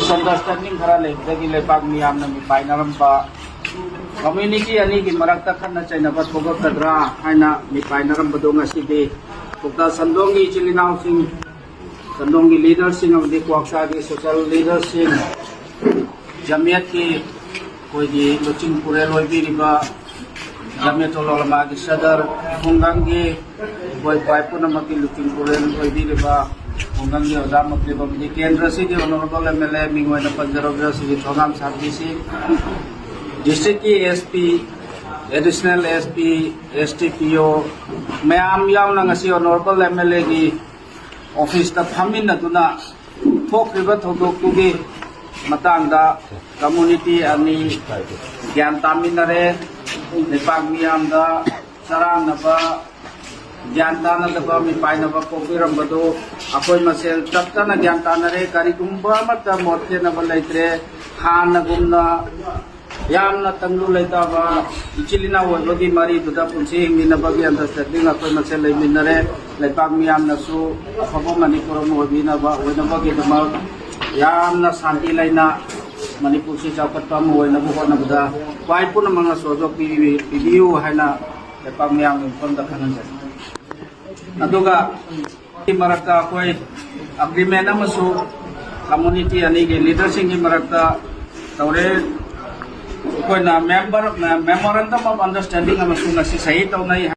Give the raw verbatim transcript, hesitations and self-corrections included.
Understanding ꯈꯔ ꯂꯩꯕꯗꯒꯤ ꯂꯩꯕꯥꯛ ꯃꯤꯌꯥꯝꯅ ꯃꯤꯄꯥꯏꯅꯔꯝꯕ, ꯀꯝꯃ꯭ꯌꯨꯅꯤꯇꯤ ꯑꯅꯤꯒꯤ ꯃꯔꯛꯇ ꯈꯠꯅ ꯆꯩꯅꯕ ꯊꯣꯛꯂꯛꯀꯗ꯭ꯔꯥ ꯍꯥꯏꯅ ꯃꯤꯄꯥꯏꯅꯔꯝꯕꯗꯣ ꯉꯁꯤꯗꯤ ꯀ꯭ꯋꯥꯛꯇꯥ ꯁꯟꯗꯣꯡꯒꯤ ꯏꯆꯤꯜ ꯏꯅꯥꯎꯁꯤꯡ, ꯁꯟꯗꯣꯡꯒꯤ ꯂꯤꯗꯔꯁꯤꯡ ꯑꯃꯗꯤ ꯀ꯭ꯋꯥꯛꯇꯥꯒꯤ ꯁꯣꯁꯦꯜ ꯂꯤꯗꯔꯁꯤꯡ, ꯖꯃꯤꯌꯠꯀꯤ ꯑꯩꯈꯣꯏꯒꯤ ꯂꯨꯆꯤꯡ ꯄꯨꯔꯦꯜ ꯑꯣꯏꯕꯤꯔꯤꯕ ꯖꯃꯤꯌꯠ ꯎꯂꯃꯥꯒꯤ ꯁꯗꯔ, ꯈꯨꯡꯒꯪꯒꯤ ꯑꯩꯈꯣꯏ ꯈ꯭ꯋꯥꯏ ꯄꯨꯝꯅꯃꯛꯀꯤ ꯂꯨꯆꯤꯡ ꯄꯨꯔꯦꯜ ꯑꯣꯏꯕꯤꯔꯤꯕ ꯈꯨꯡꯒꯪꯒꯤ ꯑꯣꯖꯥ ꯃꯨꯛꯂꯤꯕ ꯑꯃꯗꯤ ꯀꯦꯟꯗ꯭ꯔꯁꯤꯒꯤ ꯑꯣꯅꯔꯦꯕꯜ ꯑꯦꯝ ꯑꯦꯜ ꯑꯦ ꯃꯤꯡ ꯑꯣꯏꯅ ꯄꯟꯖꯔꯕꯗ ꯁꯤꯒꯤ ꯊꯣꯉꯥꯝ ꯁꯥꯟꯇꯤꯁꯤ, ꯗꯤꯁꯇ꯭ꯔꯤꯛꯀꯤ S P, additional S P, S D ꯄꯤ ꯑꯣ ꯃꯌꯥꯝ ꯌꯥꯎꯅ ꯉꯁꯤ ꯑꯣꯅꯔꯦꯕꯜ ꯑꯦꯝ ꯑꯦꯜ ꯑꯦꯒꯤ ꯑꯣꯐꯤꯁꯇ ꯐꯝꯃꯤꯟꯅꯗꯨꯅ ꯊꯣꯛꯈ꯭ꯔꯤꯕ ꯊꯧꯗꯣꯛꯇꯨꯒꯤ ꯃꯇꯥꯡꯗ ꯀꯝꯃ꯭ꯌꯨꯅꯤꯇꯤ ꯑꯅꯤ ꯒ꯭ꯌꯥꯟ ꯇꯥꯃꯤꯟꯅꯔꯦ꯫ ꯂꯩꯄꯥꯛ ꯃꯤꯌꯥꯝꯗ ꯆꯔꯥꯡꯅꯕ, ꯒ꯭ꯌꯥꯟ ꯇꯥꯅꯗꯕ, ꯃꯤꯄꯥꯏꯅꯕ ꯄꯣꯛꯄꯤꯔꯝꯕꯗꯨ ꯑꯩꯈꯣꯏ ꯃꯁꯦꯜ ꯆꯞ ꯆꯥꯅ ꯒ꯭ꯌꯥꯟ ꯇꯥꯅꯔꯦ꯫ ꯀꯔꯤꯒꯨꯝꯕ ꯑꯃꯠꯇ ꯃꯣꯠ ꯈꯦꯠꯅꯕ ꯂꯩꯇ꯭ꯔꯦ꯫ ꯍꯥꯟꯅꯒꯨꯝꯅ ꯌꯥꯝꯅ ꯇꯪꯗꯨ ꯂꯩꯇꯥꯕ ꯏꯆꯤꯜ ꯏꯅꯥꯎ ꯑꯣꯏꯕꯒꯤ ꯃꯔꯤꯗꯨꯗ ꯄꯨꯟꯁꯤ ꯍꯤꯡꯃꯤꯟꯅꯕꯒꯤ ꯑꯟꯗꯔꯁꯇꯦꯟꯗꯤꯡ ꯑꯩꯈꯣꯏ ꯃꯁꯦꯜ ꯂꯩꯃꯤꯟꯅꯔꯦ꯫ ꯂꯩꯄꯥꯛ ꯃꯤꯌꯥꯝꯅꯁꯨ ꯑꯐꯕ ꯃꯅꯤꯄꯨꯔ ꯑꯃ ꯑꯣꯏꯕꯤꯅꯕ, ꯑꯣꯏꯅꯕꯒꯤꯗꯃꯛ ꯌꯥꯝꯅ ꯁꯥꯟꯇꯤ ꯂꯩꯅ ꯃꯅꯤꯄꯨꯔꯁꯤ ꯆꯥꯎꯈꯠꯄ ꯑꯃ ꯑꯣꯏꯅꯕ ꯍꯣꯠꯅꯕꯗ ꯈ꯭ꯋꯥꯏ ꯄꯨꯝꯅꯃꯛꯅ ꯁꯍꯌꯣꯒ ꯄꯤꯕꯤ-, ꯄꯤꯕꯤꯌꯨ ꯍꯥꯏꯅ ꯂꯩꯄꯥꯛ ꯃꯤꯌꯥꯝꯒꯤ ꯃꯐꯝꯗ ꯈꯪꯍꯟꯖꯔꯤ꯫ ꯑꯗꯨꯒ ꯃꯔꯛꯇ ꯑꯩꯈꯣꯏ ꯑꯦꯒ꯭ꯔꯤꯃꯦꯟ ꯑꯃꯁꯨ ꯀꯝꯃ꯭ꯌꯨꯅꯤꯇꯤ ꯑꯅꯤꯒꯤ ꯂꯤꯗꯔꯁꯤꯡꯒꯤ ꯃꯔꯛꯇ ꯇꯧꯔꯦ꯫ ꯑꯩꯈꯣꯏꯅ ꯃꯦꯝꯕꯔ, memorandum of understanding ꯑꯃꯁꯨ ꯉꯁꯤ ꯁꯍꯤ ꯇꯧꯅꯩ꯫